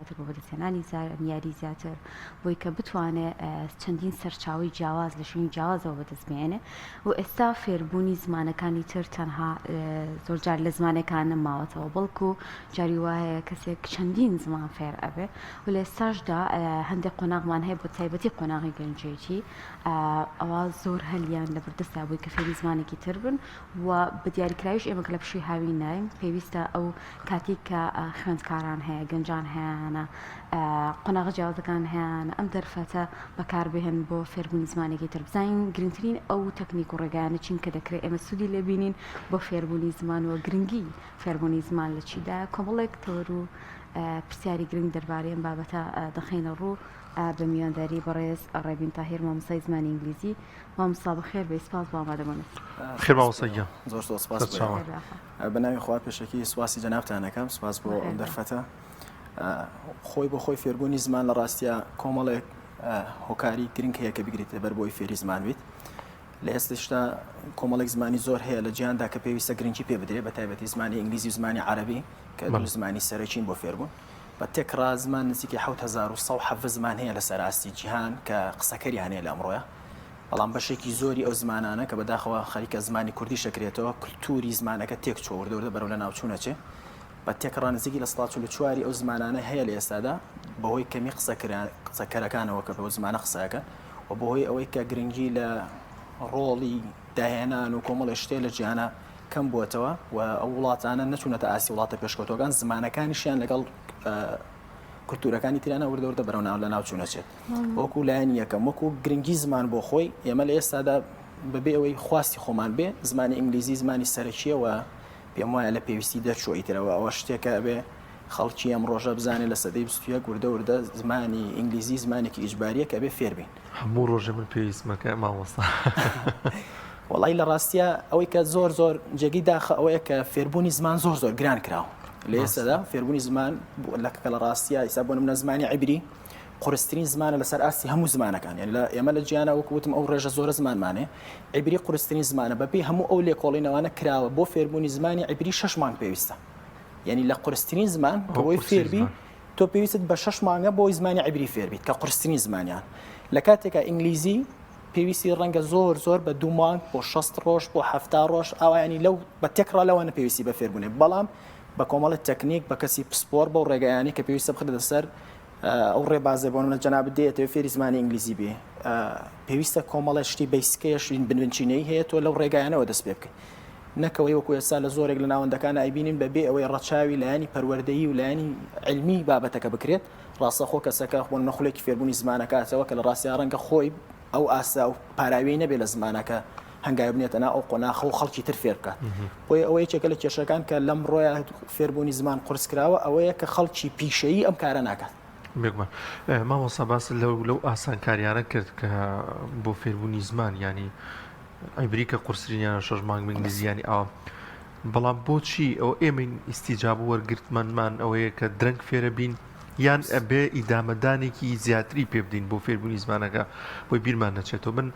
زیاتر بۆ بەدەستهێنانی زانیاری زیاتر بۆی کە بتوانێ چەندین سەرچاوەی جیاواز لە شوێنی جیاوازەوە بەدەست بهێنێ و ئێستا فێربوونی زمانەکانی تر تەنها زۆرجار لە زمانەکان نەماوەتەوە بەڵکو جاری وایە کەسێک چەندین زمان فێر ئەبێ و لە ئێستاشدا هەندێک قۆناغمان هەیە بۆ تایبەتی قۆناغی گەنجێتی ئەوە زۆر هەلیان لە بەردەستا بووی کە فێری زمانێکی تر بن و بە دیاریکراویش ئێمە کە لە پشووی هاویناین پێویستە ئەو کاتێک کە خوێندکاران هەیە گەنجان هەیانە قۆناغە جیاوازەکان هەیانە ئەم دەرفەتە بەکاربهێن بۆ فێربوونی زمانێکی تر بزانین گرنگترین ئەو تەکنیک و ڕێگایانە چین کە دەکرێت ئێمە سوودی لێبینین بۆ فێربوونی زمان و گرنگی فێربوونی زمان لە چیدایە کۆمەڵێک تەوەر و پرسیاری گرنگ دەربارەی ئەم بابەتە دەخەینە ڕوو بە میوانداری بەڕێز ڕێبین تاهیر مامۆستای زمانی ئینگلیزی مامۆستا بەخێر بێی سپاس بۆ ئامادەبوونت. بەخێر مامۆستا گیان. زۆر زۆر سپاس بۆ ئێوە. بە ناوی خوا پێشەکی سپاسی جەنابتان ئەکەم سپاس بۆ ئەم دەرفەتە. خۆی بۆ خۆی فێربوونی زمان لە ڕاستیا کۆمەڵێک هۆکاری گرنگ هەیە کە بگریتە بەر بۆی فێری زمان بیت. لە ئێستشتا کۆمەڵێک زمانی زۆر هەیە لە جیهاندا کە پێویستە گرنگی پێ بدرێت بە تایبەتی زمانی ئینگلیزی و زمانی عەرەبی کە دوو زمانی سەرەکین بۆ فێربوون. بە تێکڕا زمان نزیکەی 7117 زمان هەیە لەسەر ئاستی جیهان کە قسەکەریان هەیە لە ئەمڕۆیە بەڵام بەشێکی زۆری ئەو زمانانە کە بەداخەوە خەریکە زمانی کوردیش دەکرێتەوە کلتوری زمانەکە تێکچووە وردە وردە بەرەو لەناوچوون ئەچێ بە تێکڕا نزیکی 44% ی ئەو زمانانە هەیە لە ئێستادا بەهۆی کەمی قسەکەرەکانەوە کە بەو زمانە قسەکەن و بەهۆی ئەوەی کە گرنگی لە ڕۆڵی داهێنان و کۆمەڵێ شتێ لە جیهانە کەم بووەتەوە و ئەو وڵاتانە نەچوونەتە ئاستی وڵاتە پێشکەوتووەکان زمانەکانیشیان لەگەڵ کولتوورەکانی تریانە وردە وردە بەرەو ناو لە ناوچوون ئەچێت وەکو لایەنی یەکەم وەکو گرنگی زمان بۆ خۆی ئێمە لە ئێستادا بەبێ ئەوەی خواستی خۆمان بێ زمانی ئینگلیزی زمانی سەرەکیەوە پێم وایە لە پێویستی دەرچووە ئیترەوە ئەوە شتێکە ئەبێ خەڵکی ئەم ڕۆژە بزانێت لە سەدەی 21 وردە وردە زمانی ئینگلیزی زمانێکی ئیجباریە کە بێ فێربین هەموو ڕۆژێ من پێویستمەکە مامۆستا. وەڵی لە ڕاستیا ئەوەی کە زۆر زۆر جێگەی داخە ئەوەیە کە فێربوونی زمان زۆر زۆر گران کراوە لە ئێستادا فێربوونی زمان لە کە لە ڕاستیا ئیسا بۆ نمونە زمانی عیبری قورسترین زمانە لەسەر ئاستی هەموو زمانەکان یعنی لە ئێمە لە جیانە وەکو وتم ئەو ڕێژە زۆرە زمانمانێ عیبری قورسترین زمانە بەپێی هەموو ئەو لێکۆڵینەوانە کراوە بۆ فێربوونی زمانی عیبری شەش مانگ پێویستە یعنی لە قورسترین زمان کە بۆی فێربی تۆ پێویستت بە شەش مانگە بۆی زمانی عیبری فێربیت کە قورسترین زمانیان لە کاتێکا ئینگلیزی پێویستی ڕەنگە زۆر زۆر بە دوو مانگ بۆ 60 ڕۆژ بۆ 70 ڕۆژ ئاوایانی لەو بە تێکڕا لەوانە پێویستی بە فێربوونێ بەڵام بە کۆمەڵی تەکنیک بە کەسی پسپۆر بەو ڕێگایانی کە پێویستە بخرێتە سەر ئەو ڕێبازە بۆ منە جەنابت دێتەوە فێری زمانی ئینگلیزی بێ پێویستە کۆمەڵە شتی basic ەیەش بنبنچینەی هەیە تۆ لەو ڕێگایانەوە دەست پێ بکەیت نەکەوەی وەکو ئێستا لە زۆرێک لە ناوەندەکان ئایبینین بەبێ ئەوەی ڕەچاوی لایەنی پەروەردەیی و لایەنی علمی بابەتەکە بکرێت ڕاستەخۆ کەسەکە بۆ نمونە خولێکی فێربوونی زمانەکاتەوە کە لە ڕاستیا ڕەنگە خۆی ئەو ئاستا و پاراویی نەبێت لە زمانەکە هەنگاوی بنێتە ناو ئەو قۆناخە و خەڵکی تر فێر بکات بۆیە ئەوە یەکێکە لە کێشەکان کە لەمڕۆیا فێربوونی زمان قورس کراوە ئەوەیە کە خەڵکی پیشەیی ئەم کارە ناکات. بێگومان مامۆستا باست لەو لەو ئاسانکاریانە کرد کە بۆ فێربوونی زمان یانی عیبری کە قورسترینیانە شەش مانگ ئینگلیزی یانی ئاوا بەڵام بۆچی ئەو ئێمەین ئیستیجاب وەرگرتمەنمان ئەوەیە کە درەنگ فێرە بین یان ئەبێ ئیدامەدانێکی زیاتری پێ بدەین بۆ فێربوونی زمانەکە بۆی بیرمان نەچێتەوە من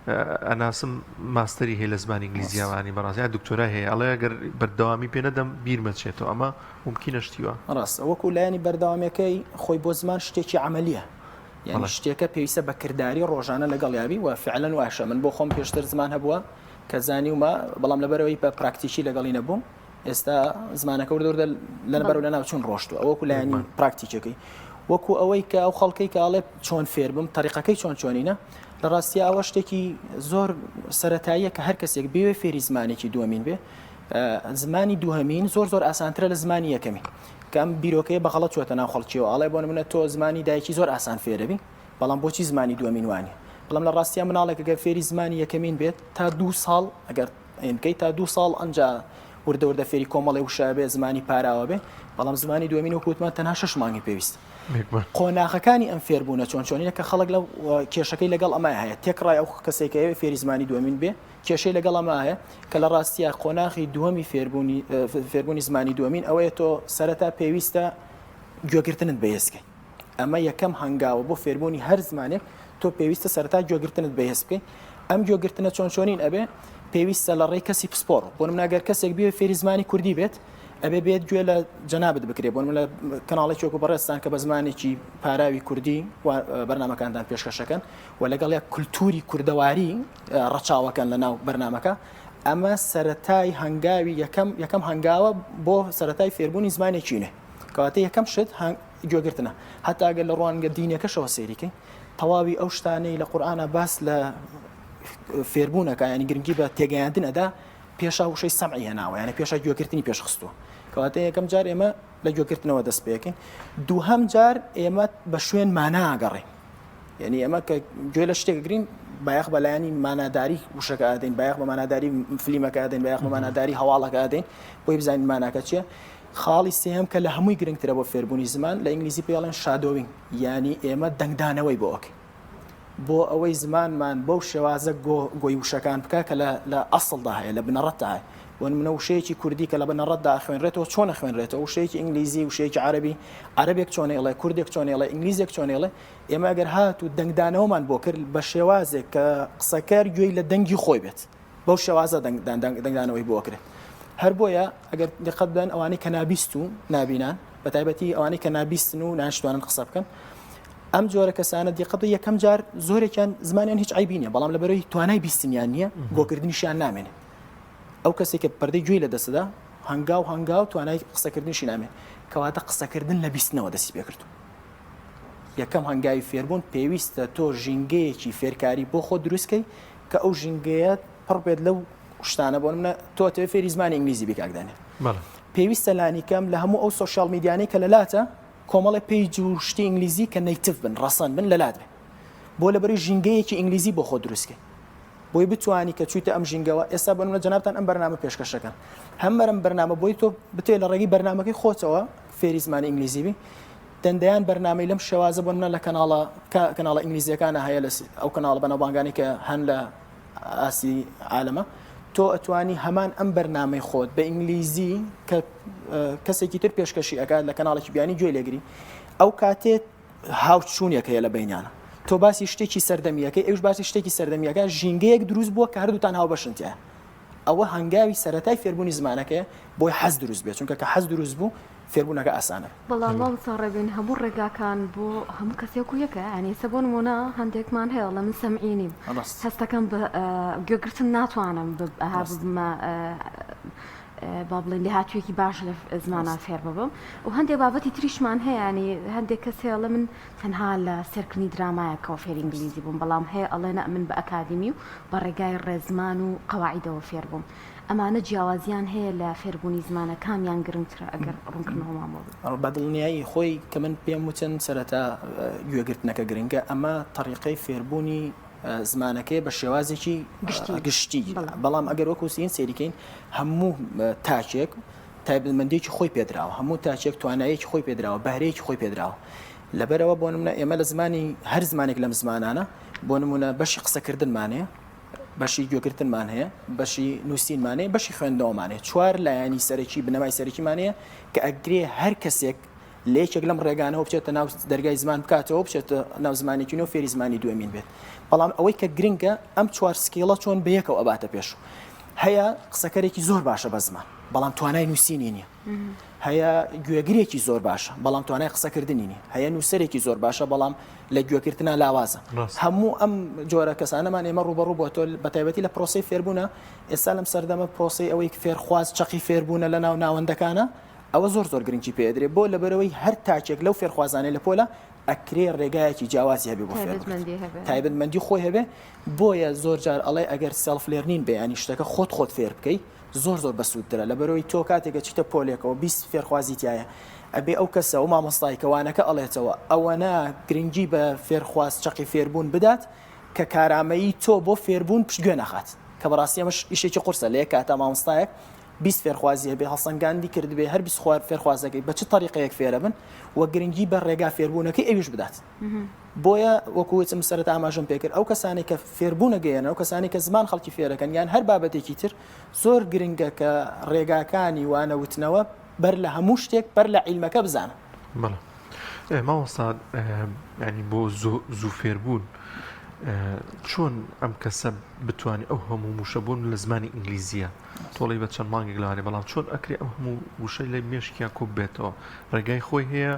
ئەناسم ماستەری هەیە لە زمانی ئینگلیزیاوانی بەڕاستی یا دکتۆرای هەیە ئەڵێ ئەگەر بەردەوامی پێ نەدەم بیرمەچێتەوە ئەمە ممکنە شتی وا ڕاستە وەکو لایەنی بەردەوامیەکەی خۆی بۆ زمان شتێکی عەمەلیە یعنی شتێکە پێویستە بە کرداری ڕۆژانە لەگەڵ یابی و فعلەن واشە من بۆ خۆم پێشتر زمان هەبووە کە زانیومە بەڵام لەبەرەوەی بە پراکتیکی لەگەڵی نەبووم ئێستا زمانەکە وردە وردە لە بەرەو لەناو چون ڕۆشتووە وەکو لایەنی پراکتیکەکەی وەکو ئەوەی کە ئەو خەڵکەی کە ئەڵێ چۆن فێر بم تەریقەکەی چۆن چۆنینە لە ڕاستیا ئەوە شتێکی زۆر سەتاییە کە هەر کەسێک بێ فێری زمانێکی دووەمین بێ زمانی دووهەمین زۆر زۆر ئاسانترە لە زمانی یەکەمی کە ئەم بیرۆکەیە بە غەڵەت چووەتە ناو خەڵکیەوە ئەڵێ بۆ نمونە تۆ زمانی دایکی زۆر ئاسان فێرەبی بەڵام بۆچی زمانی دووەمین وانە بەڵام لە ڕاستیا مناڵێک ئەگەر فێری زمانی یەکەمین بێت تا دوو ساڵ ئەگەر بکەی تا دوو ساڵ ئەنجا وردە وردە فێری کۆمەڵێ وشە بێ زمانی پاراوە بێ بەڵام زمانی دووەمین وەکو وتمان تەنها شەش مانگی پێویست قۆناغەکانی ئەم فێربوونە چۆن چۆنینە کە خەڵک لە کێشەکەی لەگەڵ ئەمە هەیە تێکڕای ئەو کەسێک کە فێری زمانی دووەمین بێ کێشەی لەگەڵ ئەمە هەیە کە لە ڕاستیە قۆناغی دووەمی فێربوونی فێربوونی زمانی دووەمین ئەوەیە تۆ سەرەتا پێویستە گوێگرتنت بەهێزکەی ئەمە یەکەم هەنگاوە بۆ فێربوونی هەر زمانێک تۆ پێویستە سەرەتا گوێگرتنت بەهێز بکەی ئەم گوێگرتنە چۆن چۆنین ئەبێ پێویستە لە ڕێی کەسی پسپۆڕ بۆ نمونە گەر کەسێک بێ فێری زمانی کوردی بێت. ئەبێ بێت گوێ لە جەنابت بکرێ بۆ لە کەناڵێکی وەکو بەڕێزتان کە بە زمانێکی پاراوی کوردی بەرنامەکانتان پێشکەشەکەن و لەگەڵ یەک کولتوری کوردەواری ڕەچاوەکەن لە ناو بەرنامەکە ئەمە سەتای هەنگاوی یەکەم یەکەم هەنگاوە بۆ سەتای فێربوونی زمانێکی نوێ کەواتە یەکەم شت گوێگرتنە هەتا گەر لە ڕوانگە دینەکەشەوە سێریکەین تەواوی ئەو شتانەی لە قورئانا باس لە فێربوونەکە ینی گرنگی بە تێگەیاندن ئەدا پێشا وشەی سەمعی هێناوە یعنی پێشا گوێگرتنی پێشخستووە کەواتە یەکەم جار ئێمە لە گوێگرتنەوە دەست پێکەین دووهەم جار ئێمە بە شوێن مانا ئەگەڕێین یعنی ئێمە کە گوێ لە شتێک گرین بایەخ بەلایەنی ماناداری وشەکە ئادەین بایەخ بە ماناداری فلیمەکە ئەدەین بایەخ بە ماناداری هەواڵەکە ئەدەین بۆی بزانین ماناکە چییە خاڵی سێهەم کە لە هەمووی گرنگترە بۆ فێربوونی زمان لە ئینگلیزی پێڵێن shadowing یانی ئێمە دەنگدانەوەی بۆ ئەکەین بۆ ئەوەی زمانمان بەو شێوازە گۆ گۆی وشەکان بکا کە لە لە ئەسڵدا هەیە لە بنەڕەتدا هەیە بۆ نمونە وشەیەکی کوردی کە لە بنەڕەتدا ئەخوێنرێتەوە چۆن ئەخوێنرێتەوە وشەیەکی ئینگلیزی وشەیەکی عەرەبی عەرەبێک چۆن ئەیڵێ کوردێک چۆن ئەیڵێ ئینگلیزێک چۆن ئەیڵێ ئێمە ئەگەر هات و دەنگدانەوەمان بۆ کرد بە شێوازێک کە قسەکەر گوێی لە دەنگی خۆی بێت بەو شێوازە دەنگدانەوەی بۆ ئەکرێت هەر بۆیە ئەگەر دقت بدەن ئەوانەی کە نابیست و نابینان بە تایبەتی ئەوانەی کە نابیستن و ناشتوانن قسە بکەن ئەم جۆرە کەسانە دیقەت یەکەم جار زۆرێکیان زمانیان هیچ عیبی نییە بەڵام لەبەرەوەی توانای بیستنیان نییە گۆکردنیشیان نامێنێت ئەو کەسێک کە پەردەی گوێی لە دەستدا هەنگاو هەنگاو توانای قسەکردنیشی نامێن کەواتە قسەکردن لە بیستنەوە دەستی پێکردو یەکەم هەنگاوی فێربوون پێویستە تۆ ژینگەیەکی فێرکاری بۆ خۆ دروستکەی کە ئەو ژینگەیە پڕ بێت لەو شتانە بۆ نمونە تۆ ئەتەوێ فێری زمانی ئینگلیزی بی کاک دانیال پێویستە لانیکەم لە هەموو ئەو social media نەی کە لەلاتە کۆمەڵێ page و شتی ئینگلیزی کە native بن ڕەسەن بن لەلات بێ بۆ لەبەری ژینگەیەکی ئینگلیزی بۆ خۆ دروستکەی بۆی بتوانی کە چوویتە ئەم ژینگەوە ئێستا بۆ نمونە جەنابتان ئەم بەرنامە پێشکەشەکەن هەم بەرم بەرنامە بۆی تۆ بتێ لە ڕێگەی بەرنامەکەی خۆتەوە فێری زمانی ئینگلیزی بی دەندەیان بەرنامەی لەم شێوازە بۆ نمونە لە کەناڵە کەناڵە ئینگلیزیەکانە هەیە لە ئەو کەناڵە بەناوبانگانەی کە هەن لە ئاستی عالەمە تۆ ئەتوانی هەمان ئەم بەرنامەی خۆت بە ئینگلیزی کە کەسێکی تر پێشکەشی ئەکات لە کەناڵێکی بیانی گوێ لێگری ئەو کاتێت هاوچوونێک هەیە لە بینیانە تۆ باسی شتێکی سەردەمیەکەی ئەوش باسی شتێکی سەردەمیەکە ژینگەیەک دروست بووە کە هەردووتان هاوبەشن تیا ئەوە هەنگاوی سەرەتای فێربوونی زمانەکەیە بۆی حەز دروست بێت چونکە کە حەز دروست بوو فێربوونەکە ئاسانە. بەڵام مامۆستا ڕێبین هەموو ڕێگاکان بۆ هەموو کەس یەک و یەکە یانی ئێستا بۆ نموونە هەندێکمان هەیە ئەڵێ من سەمعی نیم هەستەکەم بە گوێگرتن ناتوانم ببمە با بڵێن لێهاتوویەکی باش لە زمانە فێر ببم و هەندێک بابەتی تریشمان هەیە ینی هەندێک کەس هەیە ئەڵێ من تەنها لە سێرکردنی درامایەکەوە فێری ئینگلیزی بووم بەڵام هەیە ئەڵێ نا من بە ئەکادیمی و بە ڕێگای ڕێزمان و قەواعیدەوە فێر بووم ئەمانە جیاوازیان هەیە لە فێربوونی زمانە کامیان گرنگترە ئەگەر ڕوونکردنەوەمان بۆ بکەن؟ بە دڵنیایی خۆی کە من پێم وتن سەرەتا گوێگرتنەکە گرنگە ئەمە تەریقەی فێربوونی زمانەکەیە بە شێوازێکی گشتی بەڵام ئەگەر وەکو سین سەیریکەین هەموو تاکێک تایبەتمەندیەکی خۆی پێدراوە، هەموو تاکێک تواناییەکی خۆی پێدراوە، بەهرەیەکی خۆی پێدراوە. لەبەرئەوە بۆ نمونە ئێمە لە زمانی هەر زمانێک لەم زمانانە بۆ نمونە بەشی قسەکردنمان هەیە، بەشی گوێگرتنمان هەیە، بەشی نووسینمان هەیە، بەشی خوێندنەوەمان هەیە. چوار لایەنی سەرەکی بنەمای سەرەکیمان هەیە کە ئەگرێ هەر کەسێک لە یەکێک لەم ڕێگانەوە بچێتە ناو دەرگای زمان بکاتەوە بچێتە ناو زمانێکی نوێ فێری زمانی دووەمین بێت. بەڵام ئەوەی کە گرنگە ئەم چوار skill ە چۆن بەیەکەوە ئەباتە پێش. هەیە قسەکەرێکی زۆر باشە بە زمان بەڵام توانای نووسینی نییە هەیە گوێگرێکی زۆر باشە بەڵام توانای قسەکردنی نیە هەیە نووسەرێکی زۆر باشە بەڵام لە گوێکردنا لاوازە هەموو ئەم جۆرە کەسانەمان ئێمە ڕوبەڕوو بۆ تۆ بە تایبەتی لە پرۆسی فێربوونە ئێستا لەم سەردەمە پرۆسی ئەوەی فێرخواز چەقی فێربوونە لە ناو ناوەندەکانە ئەوە زۆر زۆر گرنگی پێدرێ بۆ لەبەرەوەی هەر تاکێک لەو فێرخوازانەی لە پۆلە ئەکرێ ڕێگایەکی جیاوازی هەبێ بۆ تایبەتمەندی خۆی هەبێ بۆیە زۆر جار ئەڵێ ئەگەر self learning بێ ینی شتەکە خۆت خۆت فێر بکەی زۆر زۆر بەسوودترە لەبەرەوەی تۆ کاتێک ئەچیتە پۆلێکەوە 20 فێرخوازی تایە ئەبێ ئەو کەسە و مامۆستای کە وانەکە ئەڵێتەوە ئەوەنە گرنگی بە فێرخواز چەقی فێربوون بدات کە کارامەیی تۆ بۆ فێربوون پشتگوێ نەخات کە بەڕاستی ئەمەش ئیشێکی قورسە لە یەک کاتا مامۆستایەک 20 فێرخوازی هەبێ هەڵسەنگاندی کردبێ هەر 20 خوار فێرخوازەکەی بە چ تەریقەیەک فێرە بن و گرنگی بە ڕێگا فێربوونەکەی ئەویش بدات. بۆیە وەکو وتم سەرەتا ئاماژەم پێکرد ئەو کەسانەی کە فێربوون ئەگەیەنن ئەو کەسانەی کە زمان خەڵکی فێرەکەن یان هەر بابەتێکی تر زۆر گرنگە کە ڕێگاکانی وانە وتنەوە بەر لە هەموو شتێک بەر لە عیلمەکە بزانن. بەڵێ مامۆستا ینی بۆ زوو فێربوون. چۆن ئەم کەسە بتوانێت ئەو هەموو وشە بۆن لە زمانی ئینگلیزیە تۆڵی بە چەند مانگێک لەوانێ بەڵام چۆن ئەکرێ ئەو هەموو وشەی لە مێشکیا کۆ بێتەوە ڕێگای خۆی هەیە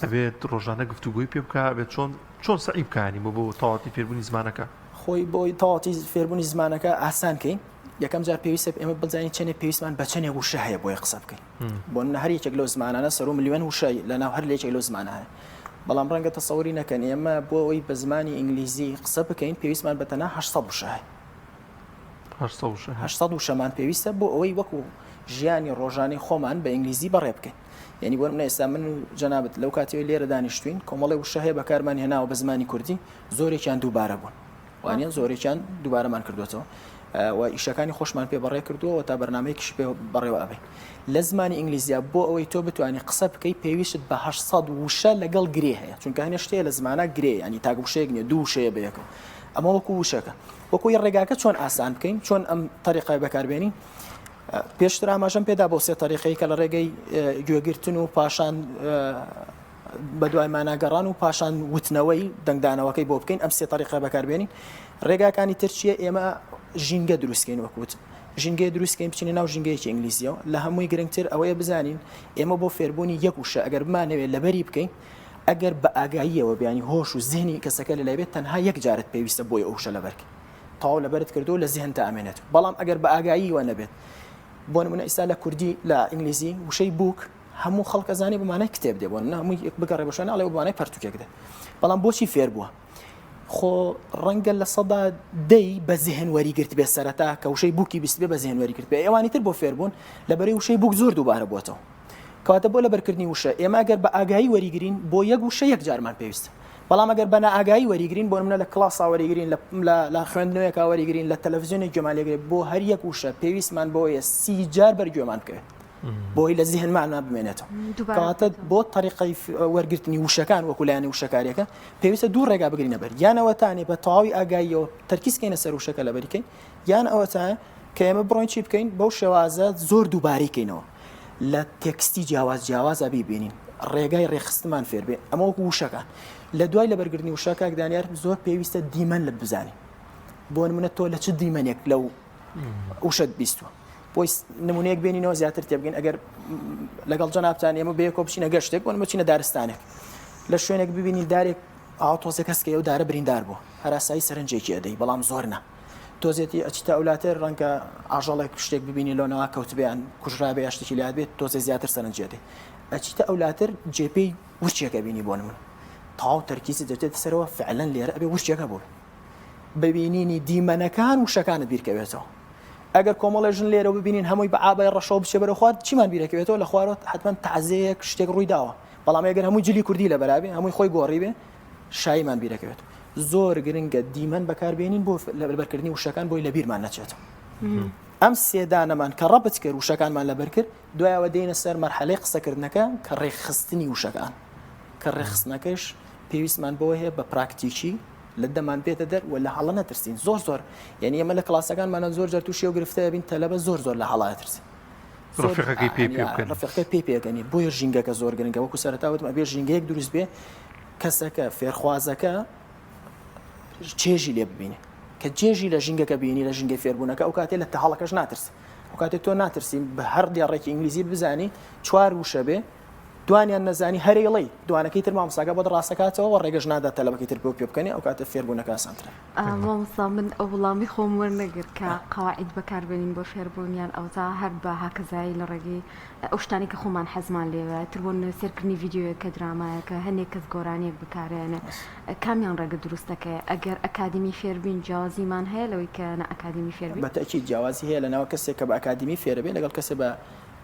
ئەبێت ڕۆژانە گفتوگۆی پێ بکە بێت چۆن چۆن سەعی بکانی بۆ بۆ تەواتی فێربوونی زمانەکە خۆی بۆی تەواتی فێربوونی زمانەکە ئاسان کەین یەکەم جار پێویستە ئێمە بزانین چەندێ پێویستمان بە چەندێ وشە هەیە بۆیە قسە بکەین بۆ نمونە هەر یەکێک لەو زمانانە سەرو ملیۆن وشە لەناو هەر یەکێک لەو زمانە هەیە بەڵام ڕەنگە تەسەوری نەکەن ئێمە بۆ ئەوەی بە زمانی ئینگلیزی قسە بکەین پێویستمان بە تەنها 800 وشە هەیە 800 وشەمان پێویستە بۆ ئەوەی وەکو ژیانی ڕۆژانەی خۆمان بە ئینگلیزی بەڕێ بکەین یعنی بۆ منە ئێستا من و جەنابت لەو کاتەوەی لێرە دانیشتوین کۆمەڵی وشە هەیە بەکارمان هێناوە بە زمانی کوردی زۆرێکیان دووبارە بوون وانە زۆرێکیان دووبارەمان کردوێتەوە و ئیشەکانی خۆشمان پێ بەڕێ کردووە و تا بەرنمەیەکیش پێ بەڕێوە ئەبین لە زمانی ئینگلیزیا بۆ ئەوەی تۆ بتوانانی قسە بکەی پێویستت بە 800 وشە لەگەڵ گرێ هەیە چونکە هەنێ شتەیە لە زمانە گرێ ینی تاک وشەیەک نیە دوو وشەیە بەیەکەوە ئەمە وەکو وشەکە وەکوی ڕێگاکە چۆن ئاسان بکەین چۆن ئەم تەریقای بەکاربێنین پێشتر ئاماژەم پێدا بۆ سێ تەریقەی کە لە ڕێگەی گوێگرتن و پاشان بەدوای مانا گەڕان و پاشان وتنەوەی دەنگدانەوەکەی بۆ بکەین ئەم سێ تەریقە بەکاربێنین ڕێگاکانی تر چییە ئێمە ژینگە دروستکەین وەکوت ژینگەی دروستکەین بچینە ناو ژینگەیەکی ئینگلیزیەوە لە هەمووی گرنگتر ئەوەیە بزانین ئێمە بۆ فێربوونی یەک وشە ئەگەر بمانەوێت لەبەری بکەین ئەگەر بە ئاگاییەوە بیانی هۆش و زهنی کەسەکە لەلای بێت تەنها یەک جارت پێویستە بۆی ئەو وشە لەبەرکەی تەواو لەبەرت کردو لە زهنتا ئەمێنێت بەڵام ئەگەر بە ئاگاییەوە نەبێت بۆ نمونە ئیستا لە کوردی لە ئینگلیزی وشەی book هەموو خەڵک ئەزانێ بە مانای کتێب دێ بۆ نمونە هەمووی بگەڕێ بۆ شوێن ئەڵێ بە مانای پەرتوکێک دێ بەڵام بۆچی فێر بووە خۆ ڕەنگە لە سەدا دەی بە زهن وەری گرت بێ سەرەتا کە وشەی book ی بیست بێ بە زهن وەری گرت بێ ئەوانی تر بۆ فێربوون لەبەرەی وشەی book زۆر دووبارە بووەتەوە کەواتە بۆ لەبەرکردنی وشە ئێمە ئەگەر بە ئاگایی وەریگرین بۆ یەک وشە یەک جارمان پێویستە بەڵام ئەگەر بە نائاگایی وەریگرین بۆ نمونە لە کڵاسا وەریگرین لە خوێندنەوەیەکا وەریگرین لە تەلەڤزیۆنێک گوێمان لێگرێت بۆ هەر یەک وشە پێویستمان بۆیە سی جار بەر گوێمان بکەوێت بۆی لە زیهنمانە بمێنێتەوە کەواتە بۆ تەریقەی وەرگرتنی وشەکان وەکو لایەنی وشەکاریەکە پێویستە دوو ڕێگا بگرینە بەر یان ئەوەتانێ بە تەواوی ئاگاییەوە تەرکیز کەینە سەر وشەکە لەبەریکەین یان ئەوەتا کە ئێمە بڕۆین چی بکەین بەو شێوازە زۆر دووبارەی کەینەوە لە تێکستی جیاواز جیاوازە بیبینین ڕێگای ڕێخستمان فێربێ ئەمە وەکو وشەکان لە دوای لەبەرگرتنی وشە کاک دانیار زۆر پێویستە دیمەن لە بزانین بۆ نمونە تۆ لە چ دیمەنێک لەو وشەت بیستوە بۆی نمونەیەک بێنینەوە زیاتر تێبگەین ئەگەر لەگەڵ جەنابتان ئێمە بەیەکەوە بچینە گەشتێک بۆ نمونە بچینە دارستانێک لە شوێنێک ببینین دارێک ئاوا تۆزێک هەست کەی ئەو دارە بریندار بووە هەراسایی سەرنجێکی ئەدەی بەڵام زۆر نا تۆزێتی ئەچیتە ئەولاتر ڕەنگە ئاژەڵێک شتێک ببینی لۆنەوە کەوتبێ یان کوژرابێ یا شتێکی لات بێت تۆزێ زیاتر سەرنجی ئەدەی ئەچیتە ئەولاتر جێپێی ورچێکە بینی بۆ نمونە تەواو تەرکیزت دەچێتە سەرەوە فعلەن لێرە ئەبێ ورچێکە بوو بە بینینی دیمەنەکان وشەکانت بیرکەوێتەوە ئەگەر کۆمەڵێ ژن لێرە ببینین هەمووی بە عابای ڕەشەوە بچێ بەرەو خوار چیمان بیرەکەوێتەوە لە خوارەوە حتمما تەعزیەیەک شتێک ڕووی داوە بەڵام ئەگەر هەمووی جلی کوردی لەبەرابێ هەمووی خۆی گۆڕی بێ شاییمان بیرەکەوێت زۆر گرنگە دیمەن بەکاربێنین بۆ لەبەرکردنی وشەکان بۆی لەبیرمان نەچێتەوە ئەم سێدانەمان کە ڕەبت کرد وشەکانمان لەبەر کرد دوایەوە دێنە سەر مەرحەلەی قسەکردنەکە کە ڕێکخستنی وشەکان کە ڕێکخستنەکەش پێویستمان بەوە هەیە بە پراکتیکی لە دەمان بێتە دەر و لە هەڵە نەترسین زۆر زۆر یعنی ئێمە لە کلاسەکانمانە زۆر جار تووشی ئەو گرفتە بین تەلەبە زۆر زۆر لە هەڵە ئەترسین ڕفیقەکەی پێ پێ بکەن ڕفیقەکەی پێ پێکەنی بۆیە ژینگەکە زۆر گرنگە وەکو سەرەتا وتم ئەبێ ژینگەیەک دروست بێ کەسەکە فێرخوازەکە چێژی لێ ببینێ کە چێژی لە ژینگەکە بینی لە ژینگەی فێربوونەکە ئەو کاتێ لە تەهەڵەکەش ناترس ئەو کاتێ تۆ ناترسی بە هەر دێڕێکی ئینگلیزی بزانی چوار وشە بێ دوانیان نەزانی هەرێڵی دوانەکەی تر مامۆستاکە بۆت ڕاستەکاتەوە و ڕێگەش نادات تەلەبەکەی تر بۆ پێ بکەنی ئەو کاتە فێربوونەکە ئاسانترە. مامۆستا من ئەو وڵامی خۆم وەرنەگرت کە قەواعید بەکاربێنین بۆ فێربوون یان ئەوجا هەر بە هاکەزایی لە ڕێگەی ئەو شتانەی کە خۆمان حەزمان لێوە تر بۆ نمونە سێرکردنی ڤیدیۆیەک کە درامایەکە هەندێک کەس گۆرانیەک بەکارێنێ کامیان ڕێگە دروستەکەیە ئەگەر ئەکادیمی فێربین جیاوازیمان هەیە لەوەی کە نا ئەکادیمی فێربین؟ بە تەئکید جیاوازی هەیە لە ناو کەسێک کە بە ئەکادیمی فێرەبێ لەگەڵ کەسێ بە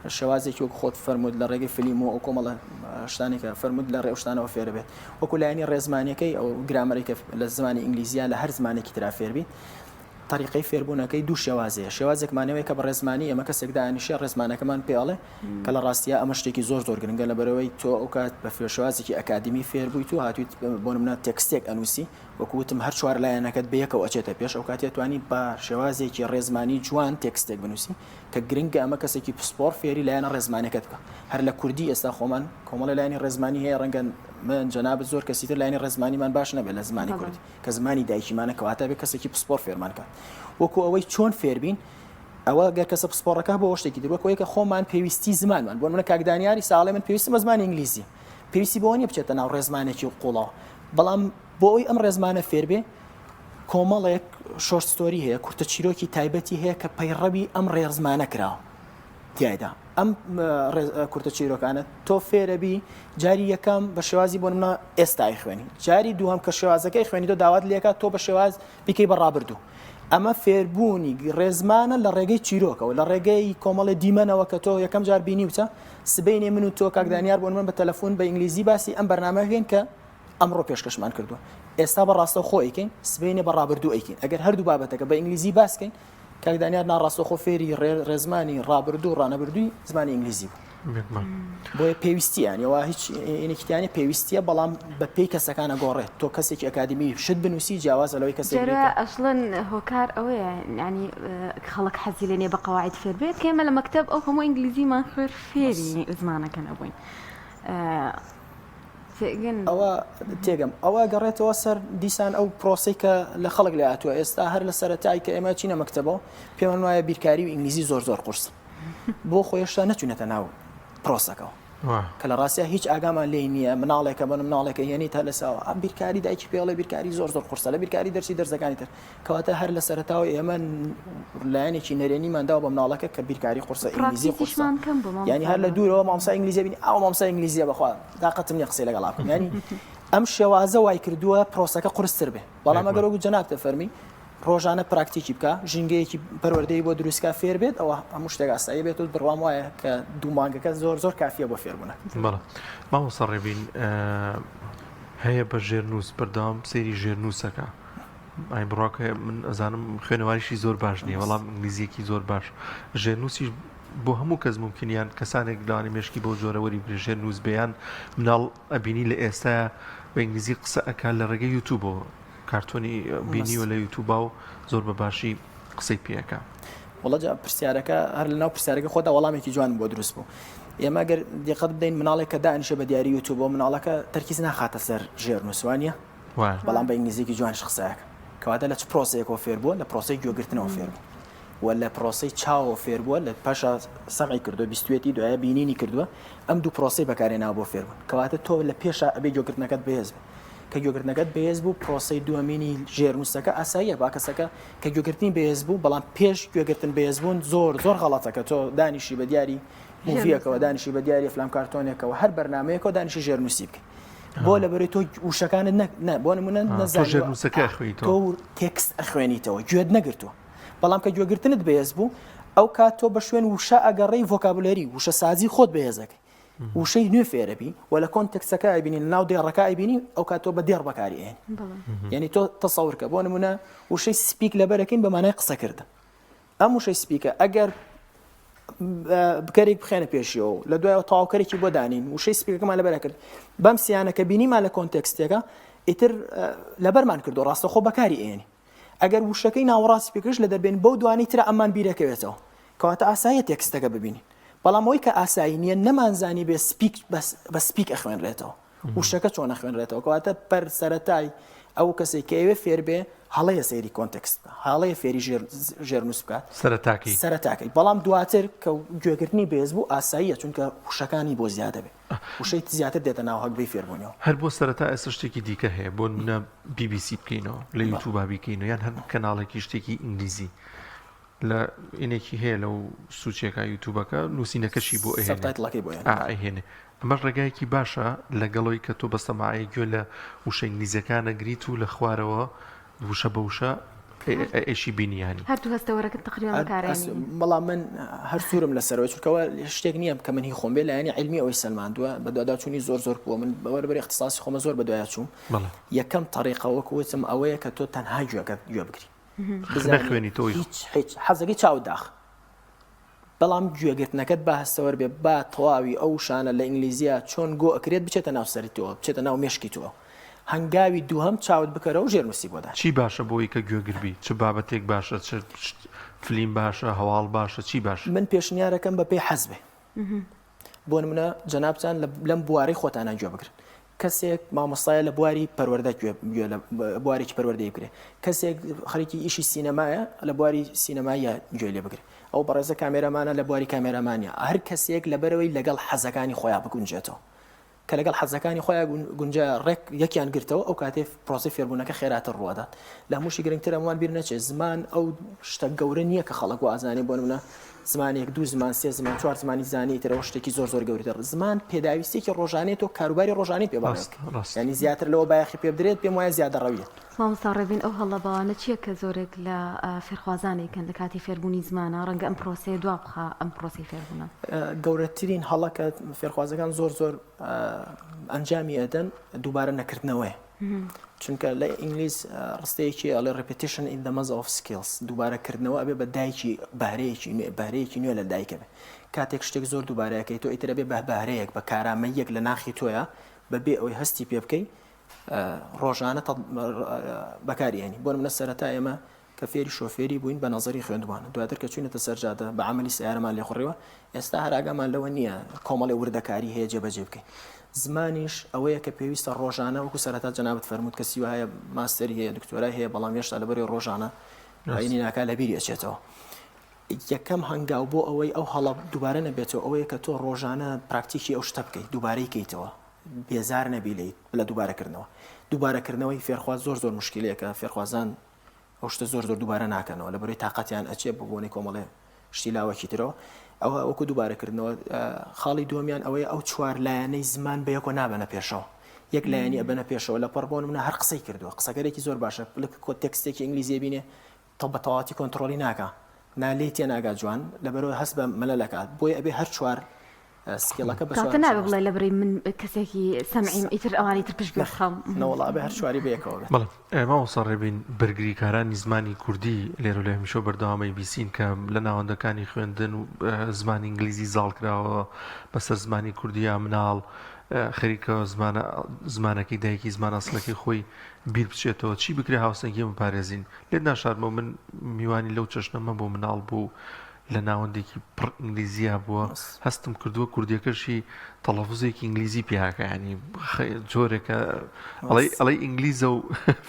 شێوازێکی وەک خۆت فەرمووت لە ڕێگەی فلیم و ئەو کۆمەڵە شتانێک کە فەرمووت لە ڕێ ئەو شتانەوە فێرەبێت وەکو لایەنی ڕێزمانیەکەی ئەو گرامەرەی کە لە زمانی ئینگلیزیە لە هەر زمانێکی ترا فێربی تەریقەی فێربوونەکەی دوو شێوازەیە شێوازێکمانەوەی کە بە ڕێزمانی ئێمە کەسێک دانیشێ ڕێزمانەکەمان پێڵێ کە لە ڕاستیە ئەمە شتێکی زۆر زۆر گرنگە لە بەرەوەی تۆ ئەو کات بە فێرشوازێکی ئەکادیمی فێربوویت و هاتوویت بۆ نمونە تێکستێک ئەنووسی وەکو وتم هەر چوار لایەنەکەت بەیەکەوە ئەچێتە پێش ئەو کاتێ توانی بە شێوازێکی ڕێزمانی جوان تێکستێک بنووسی کە گرنگە ئەمە کەسێکی پسپۆڕ فێری لایەنە ڕێزمانەکەت بکا هەر لە کوردی ئێستا خۆمان کۆمەڵی لایەنی ڕێزمانی هەیە ڕەنگە. من جەنابت زۆر کەسی تر لایەنی ڕێزمانیمان باش نەبێت لە زمانی کوردی کە زمانی دایکیمانە کەواتە بێ کەسێکی پسپۆر فێرمان کات وەکو ئەوەی چۆن فێربین ئەوە گەر کەسە پسپۆڕەکە بۆ شتێکی تر وەکو کە خۆمان پێویستی زمانمان بۆ منە کاک دانیاری ساڵێ من پێویستم بە زمانی ئینگلیزی پێویستی بۆ نیە بچێتە ناو ڕێزمانێکی قوڵەوە بەڵام بۆ ئەوی ئەم ڕێزمانە فێربێ کۆمەڵێک short story هەیە کورتە چیرۆکی تایبەتی هەیە کە پەیڕەوی ئەم ڕێزمانە کراوە تیایدا ئەم کورتە چیرۆکانە تۆ فێرەبی جاری یەکەم بە شێوازی بۆ منە ئێستای خوێنی جاری دووەم کە شێوازەکەی خوێنی تۆ داوات لێکا تۆ بە شێواز بیکەی بە ڕابردوو ئەمە فێربوونی ڕێزمانە لە ڕێگەی چیرۆکەوە لە ڕێگەی کۆمەڵی دیمەنەوە کە تۆ یەکەم جار بینیوتە سبینێ من و تۆ کاکدانیار بۆ من بە تەلەفۆن بە ئینگلیزی باسی ئەم بەرنامەکەین کە ئەمڕۆ پێشکەشمان کردووە ئێستا بە ڕاستەوخۆ ئەیکەین سبینێ بە ڕابردوو ئەیکەین ئەگەر هەردوو بابەتەکە بە ئینگلیزی باسکەین کاک دانیار ناڕاستەوخۆ فێری ڕێزمانی ڕابردوو ڕانەبردووی زمانی ئینگلیزی بوو بۆیە پێویستیان یەوە هیچ ئینێکیتیانە پێویستیە بەڵام بە پێی کەسەکانە گۆڕێت تۆ کەسێکی ئەکادمی شت بنووسی جیاوازە لەوەی کەسێک ئەسڵەن هۆکار ئەوەیە ینی خەڵک حەزی لێ نیە بە قەواعد فێر بێت کە ئێمە لە مەکتەب ئەو هەموو ئینگلیزیمان خوێر فێری زمانەکە نەبووین. تێگەن. ئەوە تێگەم ئەوە گەڕێتەوە سەر دیسان ئەو پرۆسەی کە لە خەڵک لێ هاتووە ئێستا هەر لە سەرەتای کە ئێمە چینە مەکتەبەوە پێمان وایە بیرکاری و ئینگلیزی زۆر زۆر قورس بۆ خۆ هێشتا نەچوونەتە ناو پرۆسەکەەوە کە لە ڕاستیا هیچ ئاگامان لێی نییە مناڵێکە بەن مناڵێکە هێنی تا لەساوە ئەم بیرکاری دایکی پێڵێ بیرکاری زۆر زۆر قورسە لە بیرکاری دەرسی دەرزەکانی تر کەواتە هەر لە سەرەتاوە ئێمە لایەنێکی نەرێنیمان داوە بە مناڵەکە کە بیرکاری قورسە ئینگلیزی قورسە یعنی هەر لە دوورەوە مامۆستا ئینگلیزی بینی ئەو مامۆستا ئینگلیزیە بەخوا تاقەتم نییە قسەی لەگەڵا بکەم یعنی ئەم شێوازە وای کردووە پرۆسەکە قورستر بێ بەڵام ئەگەر وەکو جەنابتە فەرمی ڕۆژانە پراکتیکی بکە ژینگەیەکی پەروەردەی بۆ دروستکە فێر بێت ئەوە هەموو شتێک ئاسایی بێت و بڕوام وایە کە دوو مانگەکە زۆر زۆر کافیە بۆ فێربوونە بەڵێ مامۆستا ڕێبین هەیە بە ژێرنووس بەردەوام سەیری ژێرنووسەکە ئای بڕاکە من ئەزانم خوێنەواریشی زۆر باش نییە بەڵام ئینگلیزیەکی زۆر باش ژێرنووسیش بۆ هەموو کەس ممکنیان کەسانێک لەوانی مێشکی بەو جۆرە وەری بگرێ ژێرنووس بێیان مناڵ ئەبینی لە ئێستا بە ئینگلیزی قسە ئەکات لە ڕێگەی یوتوبەوە کارتۆنی بینیوە لە یوتوبا و زۆر بە باشی قسەی پێەکە. وەڵا جا پرسیارەکە هەر لەناو پرسیارەکە خۆدا وەڵامێکی جوانم بۆ دروست بوو ئێمە گەر دیقەت بدەین مناڵێک کە دانیشە بە دیاری یوتوبەوە مناڵەکە تەرکیز ناخاتە سەر ژێرنووسوانە بەڵام بە ئینگلیزیەکی جوانیش قسەیەکە کەواتە لە چ پرۆسەیەکەوە فێر بووە لە پرۆسەی گوێگرتنەوە فێر بوو و لە پرۆسەی چاوەوە فێر بووە لە پاشا سەمعی کردووە بیستوێتی دوایە بینینی کردووە ئەم دوو پرۆسەی بەکارێناوە بۆ فێربوون کەواتە تۆ لە پێشا ئەبێ گوێگرتنەکەت بەهێز بێ کە گوێگرتنەکەت بەهێز بوو پرۆسەی دووەمینی ژێرنووسەکە ئاساییە با کەسەکە کە گوێگرتنی بەهێز بوو بەڵام پێش گوێگرتن بەهێز بوون زۆر زۆر غەڵەتە کە تۆ دانیشی بە دیاری movie یەکەوە دانیشی بە دیاری فلام کارتۆنێکەوە هەر بەرنمەیەکەوە دانیشی ژێرنووسی بکەیت بۆ لەبەرەی تۆ وشەکانت نە بۆ نمونە نەزانیوە تۆ text ئەخوێنیتەوە گوێت نەگرتووە بەڵام کە گوێگرتنت بەهێز بوو ئەو کات تۆ بە شوێن وشە ئەگەڕێی vocabulary وشە سازی خۆت بەهێزەکەی وشەی نوێ فێرەبی و لە context ەکە ئەیبینی لە ناو دێڕەکە ئەیبینی ئەو کات تۆ بە دێڕ بەکاری ئێنی یعنی تۆ تەسەورکە بۆ نمونە وشەی speak لەبەرەکەین بە مانای قسەکردن ئەم وشەی speak ە ئەگەر بکەرێک بخێنە پێشیەوە و لە دوایەوە تەواوکەرێکی بۆ دانین وشەی speak ەکەمان لەبەر کرد بەم سیانە کە بینیمان لە context ێکە ئیتر لەبەرمان کردو ڕاستەخۆ بەکاری ئێنی ئەگەر وشەکەی ناوەڕاستی پێکرش لە دەربێن بەو دوانی ترە ئەمان بیرەکەوێتەوە کەواتە ئاساییە text ەکە ببینین بەڵام ئەوەی کە ئاسایی نییە نەمانزانی بێ speak بە speak ئەخوێنرێتەوە وشەکە چۆن ئەخوێنرێتەوە کەواتە پەر سەرەتای ئەو کەسێک کە ئەوێ فێر بێ هەڵەیە سەیری context بکە هەڵەیە فێری ژێرنووس بکات سەرەتاکەی سەرەتاکەی بەڵام دواتر کە گوێگرتنی بێز بوو ئاساییە چونکە وشەکانی بۆ زیادە بێ وشەی زیاتر دێتە ناو هەگبەی فێربوونەوە هەر بۆ سەرەتا ئێستا شتێکی دیکە هەیە بۆ نمونە بی بی سی بکەینەوە لە یوتوبا بیکەینەوە یان هەر کەناڵێکی شتێکی ئینگلیزی لە ئینێکی هەیە لەو سوچێکا یوتوبەکە نووسینەکەشی بۆ ئەهێنێ subtitle ەکەی بۆ ئەهێنێ. ئا ئەیهێنێ ئەمەش ڕێگایەکی باشە لەگەڵەوەی کە تۆ بە سەماعەیەک گوێ لە وشە ئینگلیزیەکان ئەگریت و لە خوارەوە وشە بە وشە ئەیشی بینی یانی. هەردوو هەستەوەرەکە تەقریبا بەکارئەهێنین. بەڵام من هەر سوورم لەسەرەوە چونکە ئەوە شتێک نییە کە من هی خۆم بێ لایەنی عیلمی ئەوەی سەلماندووە بەدواداچوونی زۆر زۆر بووە من بەوەربەری اختصاصی خۆمە زۆر بەدوایا چووم یەکەم تەریقە وەکو وتم ئەوەیە کە تۆ تەنها گوێگەت گوێ بگری نەخوێنیتەوە هیچ هیچ حەزەکەی چاوت داخ بەڵام گوێگرتنەکەت با هەستەوەر بێ با تەواوی ئەو وشانە لە ئینگلیزیە چۆن گۆ ئەکرێت بچێتە ناو سەری تۆ بچێتە ناو مێشکی تۆ هەنگاوی دووهەم چاوت بکەرەوە ژێرنووسی بۆ دان. چی باشە بۆی کە گوێگر بی چ بابەتێک باشە چ فلیم باشە هەواڵ باشە چی باشە؟ من پێشنیارەکەم بە پێی حەز بێ بۆ نمونە جەنابتان لەم بوارەی خۆتانا گوێ بگرن. کەسێک مامۆستایە لە بواری پەروەردە گوێ گوێ لە بوارێکی پەروەردەی بگرێ کەسێک خەریکی ئیشی سینەمایە لە بواری سینەمایە گوێ لێ بگرێ ئەو بەڕێزە کامێرامانە لە بواری کامێرامانە هەر کەسێک لەبەرەوەی لەگەڵ حەزەکانی خۆیان بگونجێتەوە کە لەگەڵ حەزەکانی خۆیان گونجا ڕێک یەکیان گرتەوە ئەو کاتێ پرۆسەی فێربوونەکە خێراتر ڕووەدات لە هەمووشی گرنگتر ئەموان بیر نەچێت زمان ئەو شتە گەورە نییە کە خەڵک وازانێ بۆ نمونە زمانێک دوو زمان سێ زمان چوار زمانی زانی ترەوە شتێکی زۆر زۆر گەورەتر زمان پێداویستێکی ڕۆژانەیە تۆ کاروباری ڕۆژانەی پێ بەڕێ ڕاست ینی زیاتر لەوە بایەخی پێ بدرێت پێم وایە زیادە ڕەویە. مامۆستا ڕێبین ئەو هەڵە باوانە چییە کە زۆرێک لە فێرخوازان ئەیکەن لە کاتی فێربوونی زمانە ڕەنگە ئەم پرۆسەیە دوا بخا ئەم پرۆسەی فێربوونە؟ گەورەترین هەڵە کە فێرخوازەکان زۆر زۆر ئەنجامی ئەدەن دووبارە نەکردنەوەیە چونکە لە ئینگلیز ڕستەیەکی ئەڵێ repetition is the mother of skills دووبارە کردنەوە ئەبێ بە دایکی بەهرەیەکی نوێ بەهرەیەکی نوێ لە دایکە بێ کاتێک شتێک زۆر دووبارەکەی تۆ ئیترە بێ بە بەهرەیەک بە کارامەیەک لە ناخی تۆیە بەبێ ئەوەی هەستی پێ بکەی ڕۆژانە بەکاری هێنی بۆ منە سەرەتا ئێمە کە فێری شۆفێری بووین بە نەزەری خوێندمان دواتر کە چوینەتە سەر جادە بە عەمەلی سەیارەمان لێخوڕیوە ئێستا هەر ئاگامان لەوە نییە کۆمەڵێ وردەکاری هەیە جێبەجێ بکەین زمانیش ئەوەیە کە پێویستە ڕۆژانە وەکو سەرەتا جەنابت فەرمووت کەسی وایە ماستەری هەیە دکتۆرای هەیە بەڵام هێشتا لەبەری ڕۆژانە ئاینی ناکا لەبیری ئەچێتەوە یەکەم هەنگاو بۆ ئەوەی ئەو هەڵە دووبارە نەبێتەوە ئەوەیە کە تۆ ڕۆژانە پراکتیکی ئەو شتە بکەیت دووبارەی کەیتەوە بێزار نەبی لێی لە دووبارەکردنەوە دووبارەکردنەوەی فێرخواز زۆر زۆر مشکلەیەکە فێرخوازان ئەو شتە زۆر زۆر دووبارە ناکەنەوە لە بەرەی تااقەتیان ئەچێ بە بۆنەی کۆمەڵێ شتی لاوەکی ترەوە ئەوە وەکو دووبارەکردنەوە خاڵی دووەمیان ئەوەیە ئەو چوار لایەنەی زمان بە یەکۆ نابەنە پێشەوە یەک لایەنی ئەبەنە پێشەوە لە پەڕ بۆ نمونە هەر قسەی کردووە قسەکەرێکی زۆر باشە پلک کۆ تێکستێکی ئینگلیزی بینێ تۆ بە تەواتی کۆنتڕۆڵی ناکا نا لێی تێناگا جوان لەبەرئەوە هەست بە مەلەل ئەکات بۆیە ئەبێ هەر چوار skill ەکە بە کەواتە نابێ بڵێ لەبری من کەسێکی سەمعیم ئیتر ئەوانی تر پشت گوێ بخەم. نەوەڵا ئەبێ هەر چواری بەیەکەوە بێت. بەڵێ مامۆستا ڕێبین بەرگریکارانی زمانی کوردی لێرە لە هەمیشە بەردەوامەی بیسین کە لە ناوەندەکانی خوێندن و زمانی ئینگلیزی زاڵ کراوە بەسەر زمانی کوردی یا مناڵ خەریکە زمانە زمانەکەی دایکی زمان ئەسڵەکەی خۆی بیر بچێتەوە چی بکرێ هاوسەنگی بپارێزین لێت ناشارمەوە من میوانی لەو چەشنەمە بۆ مناڵ بوو لە ناوەندێکی پڕ ئینگلیزیا بووە هەستم کردووە کوردیەکەشی تەڵەفزێکی ئینگلیزی پیاکە ینی جۆرێکە ئەڵێ ئەڵێ ئینگلیزە و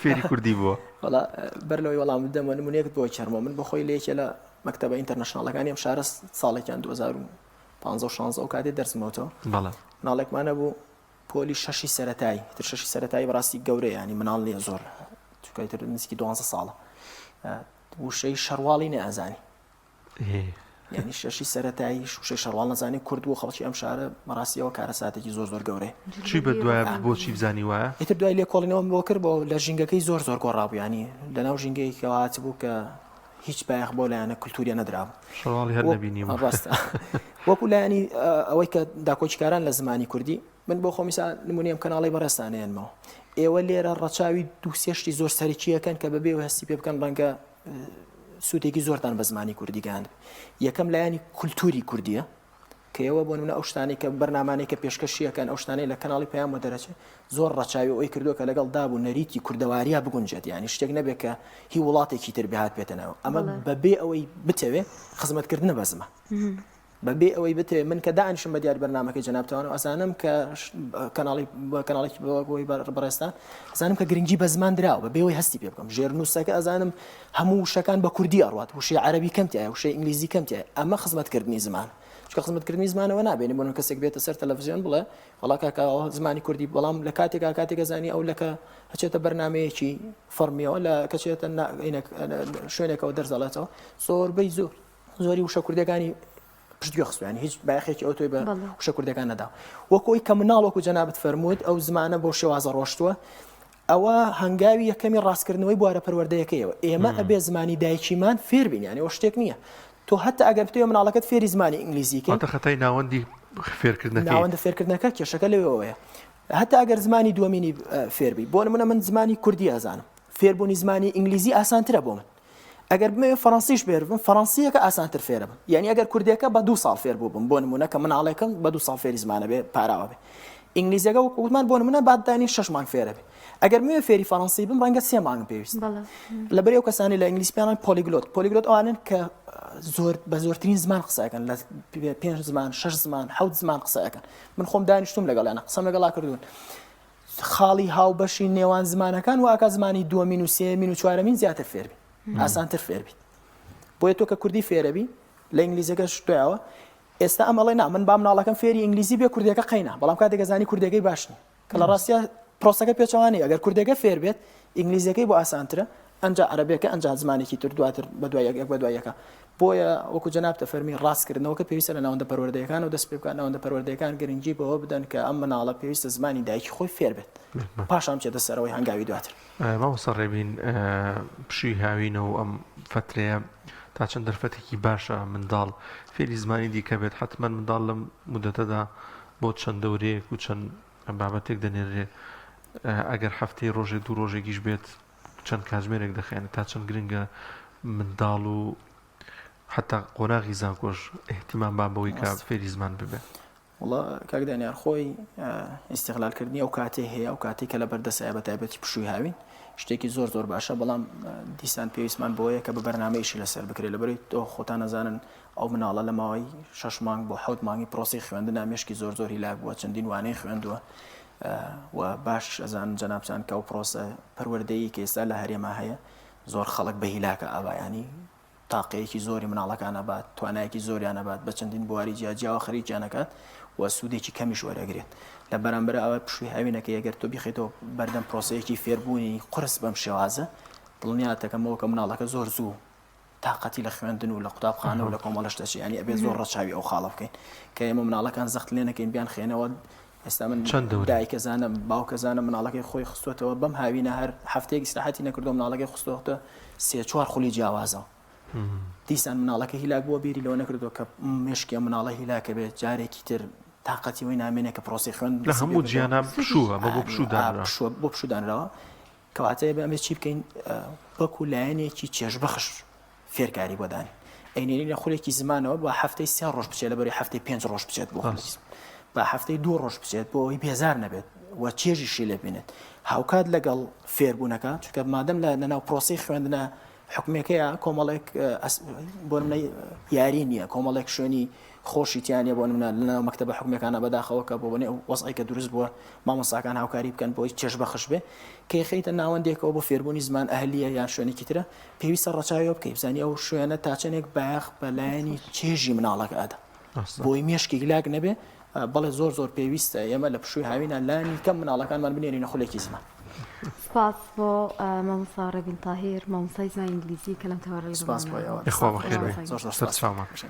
فێری کوردی بووە وەڵا بەر لەوەی وەڵام بدەمەوە نمونەیەکت بۆ کێرمەوە من بۆ خۆی لە یەکێ لە مەکتەبە international ەکانی ئەم شارە ساڵێکیان 2015 و 16 ئەو کاتێ دەرسم وتەوە بەڵێ مناڵێکمان هەبوو پۆلی شەشی سەرەتایی تر شەشی سەرەتایی بەڕاستی گەورەیە ینی مناڵ نییە زۆر چونکە تر نزیکی دوانزە ساڵە وشەی شەرواڵی نەئەزانی یعنی شەشی سەرەتایی وشەی شەرواڵ نەزانی کورد بوو خەڵکی ئەم شارە بەڕاستیەوە کارەساتێکی زۆر زۆر گەورەیە چی بە دوای بۆچی بزانی وایە ئیتر دوای لێکۆڵینەوەم بۆ کرد بۆ لە ژینگەکەی زۆر زۆر گۆڕابوو ینی لەناو ژینگەیەکەوە هاتبوو کە هیچ بایەخ بۆ لایەنە کولتوریە نەدرابوو شەواڵی هەر نەبینی ڕاستە وەکو لایەنی ئەوەی کە داکۆکیکاران لە زمانی کوردی من بۆ خۆم ئیسا نمونەی ئەم کەناڵەی بەڕێزتان ئەیەنمەوە ئێوە لێرە ڕەچاوی دوو سێ شتی زۆر سەرەکیەکەن کە بەبێ هەستی پێ بکەن ڕەنگە سوودێکی زۆرتان بە زمانی کوردی گەیاند یەکەم لایەنی کولتوری کوردیە کە ئێوە بۆ نمونە ئەو شتانەی کە بەرنامانەی کە پێشکەشیەکەن ئەو شتانەی لە کەناڵی پەیامەوە دەرەچێت زۆر ڕەچاوی ئەوی کردووە کە لەگەڵ داب و نەریتی کوردەواریا بگونجێت یعنی شتێک نەبێت کە هی وڵاتێکی تر بهات پێتە ناو ئەمە بەبێ ئەوەی بتەوێ خزمەتکردنە بە زمان بەبێ ئەوەی بتەوێ من کە دانیشم بە دیار بەرنامەکەی جەنابتانەوە ئەزانم کە کەناڵی کەناڵێکی بۆی بەڕێزتان ئەزانم کە گرنگی بە زمان دراوە بەبێ ئەوەی هەستی پێ بکەم ژێرنووسەکە ئەزانم هەموو وشەکان بە کوردی ئەڕوات وشەی عەرەبی کەم تایە وشەی ئینگلیزی کەم تایە ئەمە خزمەتکردنی زمان چونکە خزمەتکردنی زمانەوە نابێنی بۆ کەسێک بێتە سەر تەلەڤزیۆن بڵێ وەڵا کاکە زمانی کوردی بەڵام لە کاتێکا کاتێکە زانی ئەو لەکە هەچێتە بەرنمەیەکی فەرمیەوە لە کەچێتە شوێنێکەوە دەرزەڵێتەوە زۆربەی زۆر زۆری وشە کوردەکانی پشتگوێ خستووە یانی هیچ بایەخێکی ئەوتۆی بە وشە کوردەکان نەدا وەکو ئەوی کە مناڵ وەکو جەنابت فەرمووت ئەو زمانە بۆ شێوازە ڕۆشتووە ئەوە هەنگاوی یەکەمی ڕاستکردنەوەی بوارە پەروەردەیەکەیەوە ئێمە ئەبێ زمانی دایکیمان فێر بین یانی ئەوە شتێک نییە تۆ هەتا ئەگەر بتەوێ مناڵەکەت فێری زمانی ئینگلیزی کەی واتە خەتای ناوەندی فێرکردنەکەی ناوەندە فێرکردنەکە کێشەکە لەوێوەیە هەتا ئەگەر زمانی دووەمینی فێربی بۆ نمونە من زمانی کوردی ئەزانم فێربوونی زمانی ئینگلیزی ئاسانترە بۆ من ئەگەر بمەوێ فەڕەنسیش فێر بم فەڕەنسییەکە ئاسانتر فێرە بم یعنی ئەگەر کوردێکە بە دوو ساڵ فێر بوو بم بۆ نمونە کە مناڵێکم بە دوو ساڵ فێری زمانە بێ پاراوە بێ ئینگلیزیەکە وەکو وتمان بۆ نمونە با دانی شەش مانگ فێرە بێ ئەگەر بمەوێ فێری فەڕەنسی بم ڕەنگە سێ مانگم پێویست لەبەر ئەو کەسانی لە ئینگلیز پێیان polyglot polyglot ئەوانن کە زۆر بە زۆرترین زمان قسەکەن لە پێنج زمان شەش زمان حەوت زمان قسەکەن من خۆم دانیشتوم لەگەڵیانە قسەم لەگەڵا کردوون. خاڵی هاوبەشی نێوان زمانەکان واکە زمانی دووەمین و سێمین و چوارەمین زیاتر فێربی ئاسانتر فێربیت بۆیە تۆ کە کوردی فێرەبی لە ئینگلیزەکەش دوایەوە ئێستا ئەم ئەڵێ نا من با مناڵەکەم فێری ئینگلیزی بێ کوردیەکە قەینا بەڵام کاتێک ئەزانی کوردیەکەی باش نیە کە لە ڕاستیا پرۆسەکە پێچەوانەیە ئەگەر کوردەکە فێر بێت ئینگلیزیەکەی بۆ ئاسانترە ئەنجا عەرەبیەکە ئەنجا زمانێکی تر دواتر بە دوای یەک بە دوای یەکە بۆیە وەکو جەنابتە فەرمی ڕاستکردنەوەکە پێویستە لە ناوەندە پەروەردەیەکانەوە دەست پێ بکات ناوەندە پەروەردەیەکان گرنگی بەوە بدەن کە ئەم مناڵە پێویستە زمانی دایکی خۆی فێر بێت پاشان بچێتە سەرەوەی هەنگاوی دواتر. مامۆستا ڕێبین پشووی هاوینە و ئەم فەترەیە تا چەند دەرفەتێکی باشە منداڵ فێری زمانی دیکە بێت حتمما منداڵ لەم مدەتەدا بۆ چەند دەورەیەک و چەند بابەتێک دەنێرێ ئەگەر هەفتەی ڕۆژێک دوو ڕۆژێکیش بێت چەند کاتژمێرێک دەخێنێت تا چەند گرنگە منداڵ و حتا قۆناغی زانکۆش احتیمان با بەوەی کە فێری زمان ببێت. وەڵا کاک دانیار خۆی ئیستغلال کردنی ئەو کاتەی هەیە ئەو کاتێک کە لە بەردەسایە بە تایبەتی پشووی هاوین شتێکی زۆر زۆر باشە بەڵام دیسان پێویستمان بۆیە کە بە بەرنامەیشی لەسەر بکرێت لەبەری تۆ خۆتان نەزانن ئەو مناڵە لە ماوەی شەش مانگ بۆ حەوت مانگی پرۆسی خوێندنا مێشکی زۆر زۆر هیلاک بووە چەندین وانەی خوێندووە و باش ئەزانن جەنابتان کە ئەو پرۆسە پەروەردەیی کە ئێستا لە هەرێما هەیە زۆر خەڵک بە هیلاکە ئاوایانی تاقەیەکی زۆری مناڵەکان ئەبات، توانایەکی زۆریان ئەبات، بە چەندین بواری جیا جیاوە خەریکیان ئەکات و سوودێکی کەمیش وەرئەگرێت. لە بەرامبەر ئەوە پشووی هاوینەکەی ئەگەر تۆ بیخەیتەوە بەردەم پرۆسەیەکی فێربوونی قورس بەم شێوازە، دڵنیات دەکەمەوە کە مناڵەکە زۆر زوو تاقەتی لە خوێندن و لە قوتابخانە و لە کۆمەڵەش دەچێت. یانی ئەبێت زۆر ڕەچاوی ئەو خاڵە بکەین کە ئێمە مناڵەکان زەخت لێ نەکەین بیانخەینەوە ئێستا من چەند دەورە؟ دایکە زانم باوکە زانم مناڵەکەی خۆی خستوەتەوە بەم هاوینە هەر هەفتەیەک ئیسراحەتی نەکردووە مناڵەکەی خستوەتە سێ چوار خولی جیاوازەوە دیسان مناڵەکە هیلاک بووە بیری لەوە نەکردووە کە مێشکی ئەم مناڵە هیلاکە بێت جارێکی تر تاقەتی وەی نامێنێ کە پرۆسەی خوێندن لە هەموو جیهانا پشووە بە بۆ پشوو دانرا پشووە بۆ پشوو دانراوە کەواتە ئێمە ئەمێ چی بکەین وەکو لایەنێکی چێژبەخش فێرکاری بۆ دانێ ئەینێری لە خولێکی زمانەوە با هەفتەی سێ ڕۆژ بچێت لەبەری هەفتەی پێنج ڕۆژ بچێت بۆ خولێکی زمان با هەفتەی دوو ڕۆژ بچێت بۆ ئەوەی بێزار نەبێت و چێژیشی لێ بینێت هاوکات لەگەڵ فێربوونەکە چونکە مادەم لە لەناو پرۆسەی خوێندنە حکومەکەیە کۆمەڵێک بۆ نمونە یاری نییە کۆمەڵێک شوێنی خۆشی تیا نیە بۆ نمونە لەناو مەکتەبە حکومیەکانە بەداخەوە کە بۆ بۆنەی ئەو وەزعەی کە دروست بووە مامۆستاکان هاوکاری بکەن بۆی چێژ بەخش بێ کەی خەیتە ناوەندێکەوە بۆ فێربوونی زمان ئەهلیە یان شوێنێکی ترە پێویستە ڕەچاوی بکەی بزانی ئەو شوێنە تا چەندێک بایەخ بە لایەنی چێژی مناڵەکە ئەدا بۆی مێشکی هیلاک نەبێ بەڵێ زۆر زۆر پێویستە ئێمە لە پشووی هاوینە لانی کەم مناڵەکانمان بنێرینە خولێکی زمان. سپاس بۆ مامۆستا ڕێبین تاهیر مامۆستای زمانی ئینگلیزی کە لەم تەوەرە سپاس بۆ ئێوە. یاخوا بەخێر بێی. زۆر زۆر سپاس. سەرچاومان.